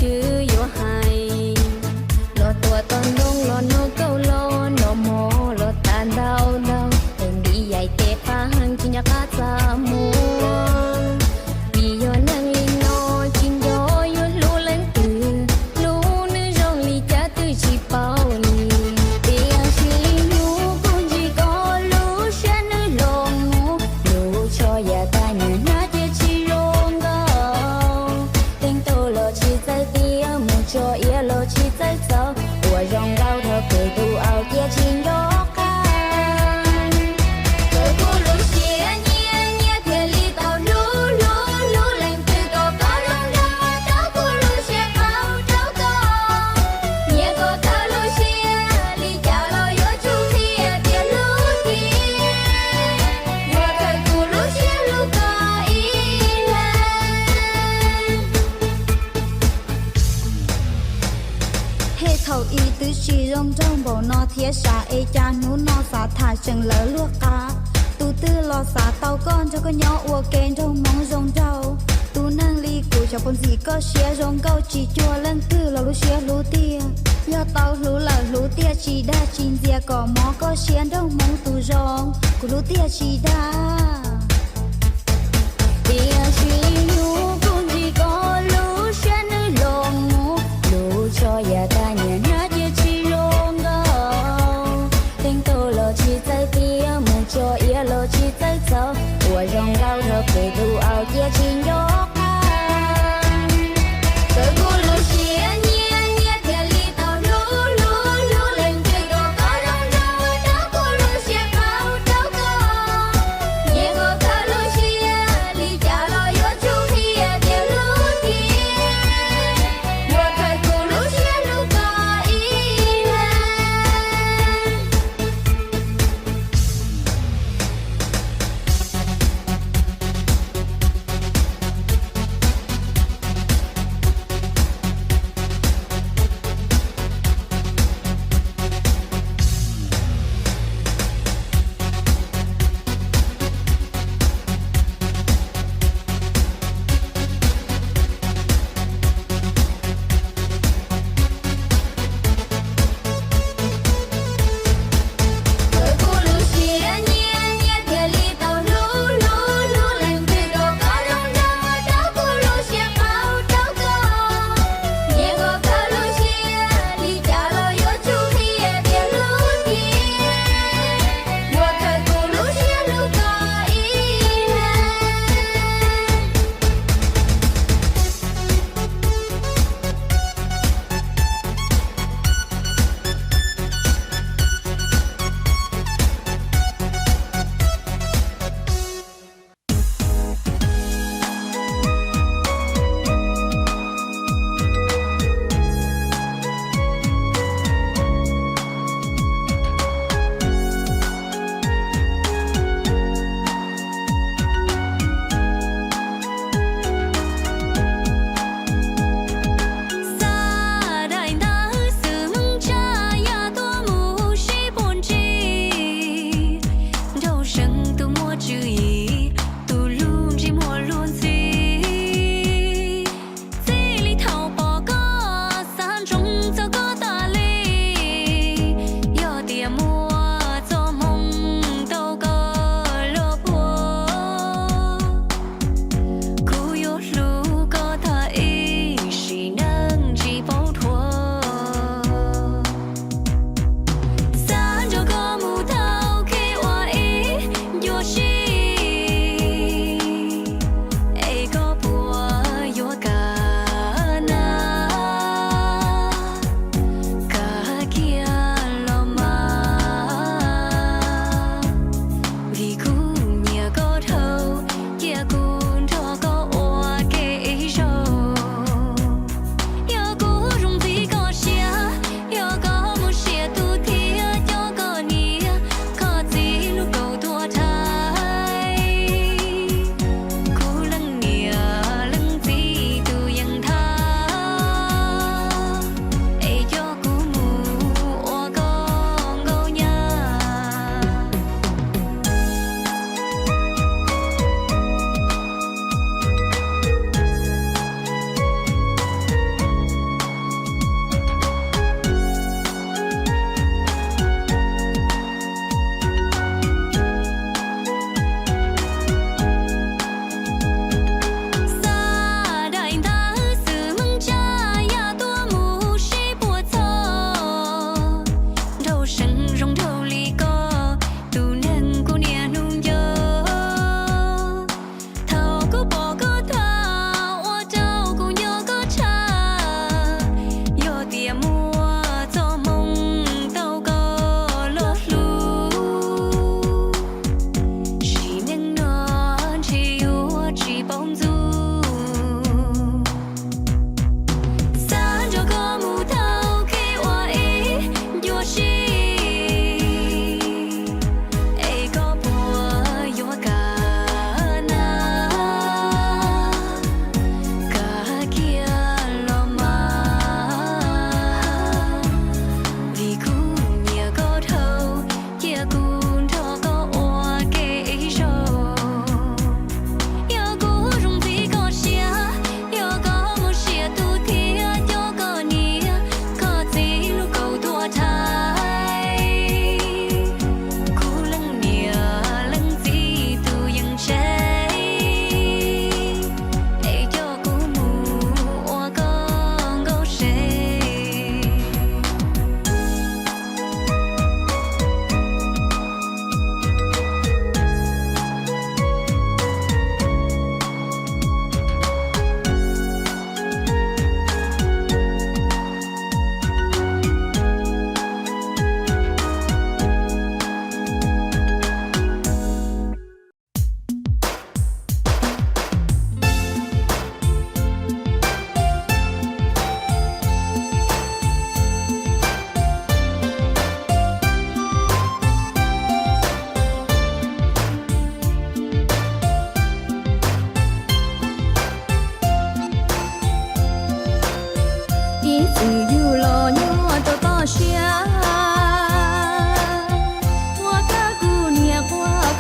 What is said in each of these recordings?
twb yuav hais. Los tuav tau ntoo los noj kauj los noj mov los tas ntau ntau, es nti yaim tes qab heev tsis nco qab txaj muag. Vim yog neeg li no tsis nco yuav hlub leej twg, hlub nws zoo li cas twb tsis paub li. Tiam sis hnub kuv ntsib koj lub siab nws los mus, lub tsho yav tag niag hnyav cia tsis zoo nkauj. Teev tau los tsis txawj tiav, mus tso iav los tsis txawj txaus, ua zoo nkauj rau pem tus aub cia tsis nco qab. Txawm kuv lub siab nyiam nyiam thiaj li tau hlub hlub hlub leej twg kom koj zoo nraug, rau kuv lub siab qaug rau koj. Nyiam koj tag lub siab li cas los yuav tsum qhia tias hlub thiab, yuav khaws kuv lub siab hlub koj ib leeg. Hej, thaum ub twb tsis zoo nraug npaum no thiab sav, es cas hnub no xav tham tseem lawv luag qab. Tus twg los xav tau koj nrog koj nyob ua ke nraug hmoob zoo nraug. Tus neeg li kuv xyov puas ntxim koj siab zoo nkauj, tsis cuag leej twg los lub siab hlub tiag. Yog tau hlub lawm hlub tiag, tsis dag tsis ntxias kom mob koj siab nraug hmoob tus zoo, kuv hlub tiag tsis dag. Tiam sis hnub kuv ntsib koj lub siab nws los mus, lub tsho yav tag niag hnyav cia tsis zoo nkauj. Teev tau los tsis txawj tiav, mus tso iav los tsis txawj txaus, ua zoo nkauj rau pem tus aub cia tsis nco qab. Txawm kuv lub siab nyiam nyiam thiaj li tau hlub hlub hlub leej twg kom koj zoo nraug, rau kuv lub siab qaug rau koj. Nyiam koj tag lub siab li cas los yuav tsum qhia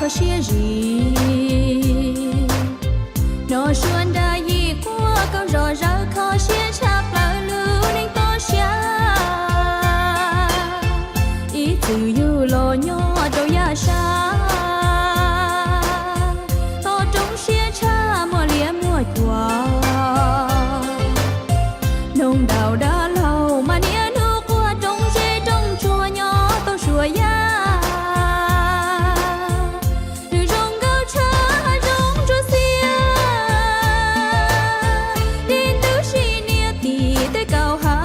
siab zim. Nov sua nra yim quaj koom zom zaws kho siab tshaj plaws lub neej toj siab. Ib txwm yug los nyob rau yaj sab, toj roob siab tshaj muaj liab muaj cuam. Noog nraum dab laug mas niaj hnub quaj rooj zeb rooj tsuag nyob tau suav yaj. Nws zoo nkauj tshaj hav zoov ntsuab xiab, dib ntub si niab tim tej kaum hav.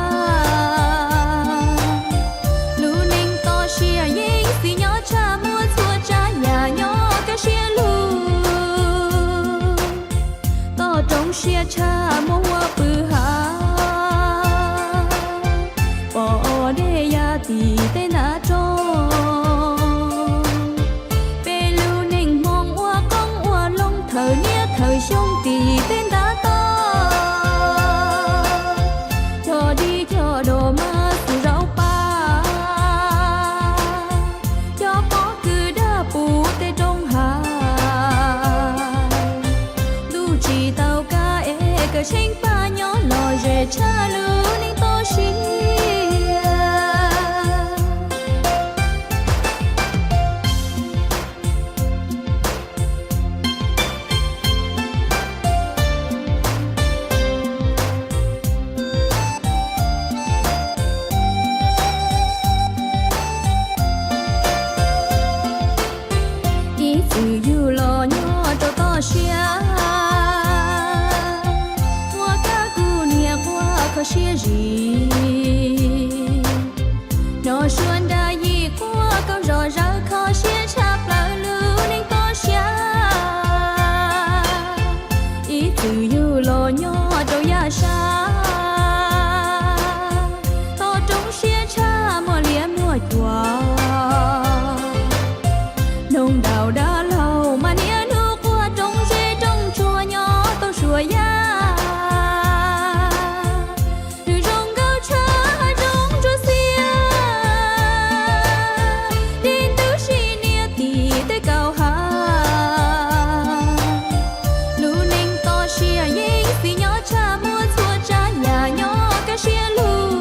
Lub neej toj siab yeej xis nyob tshaj muaj txhua tsav yam nyob kaj siab lug. Toj roob siab tshaj muaj huab pw hav, pom dej ya tim tej ntav roob. Peb lub neej Hmoob ua qoob ua loo thawm niaj thawm xyoo tim tej ntav toj. Cog dib cog dos mas xus zaub pa, cog pob kws dag puv tej roob hav. Ntuj tsis tau kab es kawm tsheej paj nyob lom zem tshaj lub neej toj siab. Ib txwm yug los nyob rau toj siab, muaj kab kuj niam quaj kho siab zim. Nov sua nra yim quaj koom zom zaws kho siab tshaj plaws lub neej toj siab. Ib txwm yug los nyob rau yaj sab, toj roob siab tshaj muaj liab muaj cuam. Noog nraum dab laug mas niaj hnub quaj rooj zeb rooj tsuag nyob tau suav yaj. Nws zoo nkauj tshaj hav zoov ntsuab xiab, dib ntub si niab tim tej kaum hav. Lub neej toj siab yeej xis nyob tshaj muaj txhua tsav yam nyob kaj siab lug.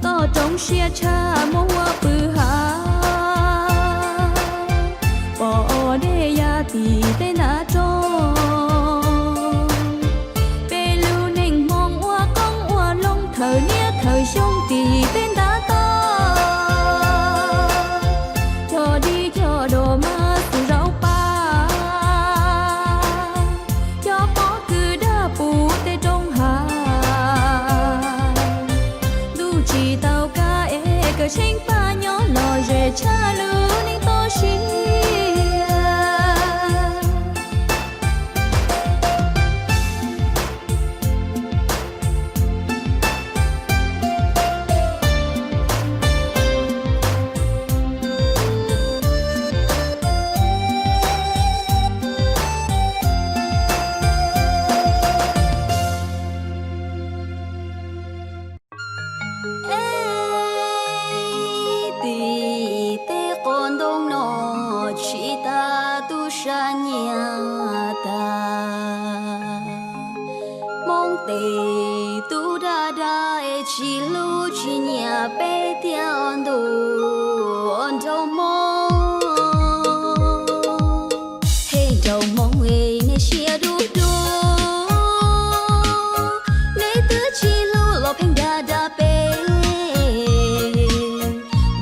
Toj roob siab tshaj muaj huab pw hav, pom dej ya tim tej ntav roob. Peb lub neej Hmoob ua qoob ua loo thawm niaj thawm xyoo tim tej ntav toj. Cog dib cog dos mas xus zaub pa, cog pob kws dag puv tej roob hav. Ntuj tsis tau kab es kawm tsheej paj nyob lom zem tshaj lub neej toj siab. Tim tej qos ntoo no tsis tas tub sab nyiam tas. Hmoob tes tub dag dag es tsis hlub tsis nyiam peb thiab ntuj nraug Hmoob. Hej nraug Hmoob es nej siab dub dub, nej twb tsis hlub los pheej dag dag peb,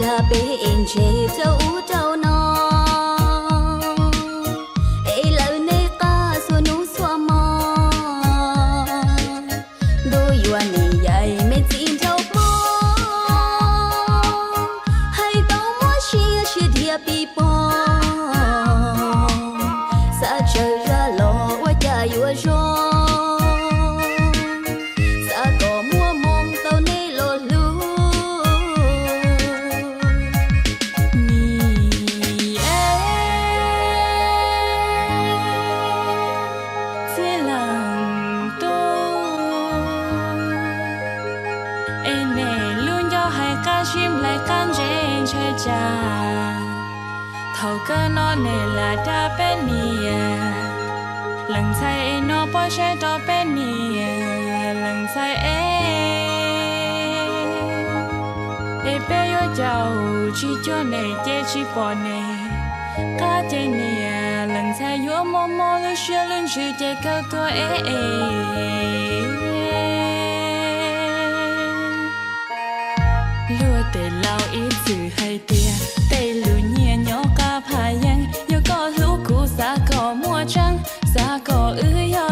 dag peb es ntseg rau ub rau no, es lawv nej qab txhua hnub txhua hmo. Ntuj yuav nej yaim me txiv nraug Hmoob, hais tau muab siab siab dhia pib pog, xav tsawg zaj los ua cas yuav zoo, xav kom muaj hmoo tau nej los hlub. Nim txhiaj lees tub, es nej lub ncauj hais qab zib nplaim qab ntse ntshaw cas. Thaum kawg no neb lam dag peb niam leej ntxhais es no pob saib rau peb niam leej ntxhais es, es peb yuav caum tsis cuag neb ces tsis pom neb qab ces niam leej ntxhais yuav muaj mob lub siab lub ntsws ces kawg tuag ev ev. Luag tej laus ib txwm hais tias tej lus nyiam nyob qab phaj yeeb, yog koj hlub kuv xav kom muaj tseeb, xav kom wb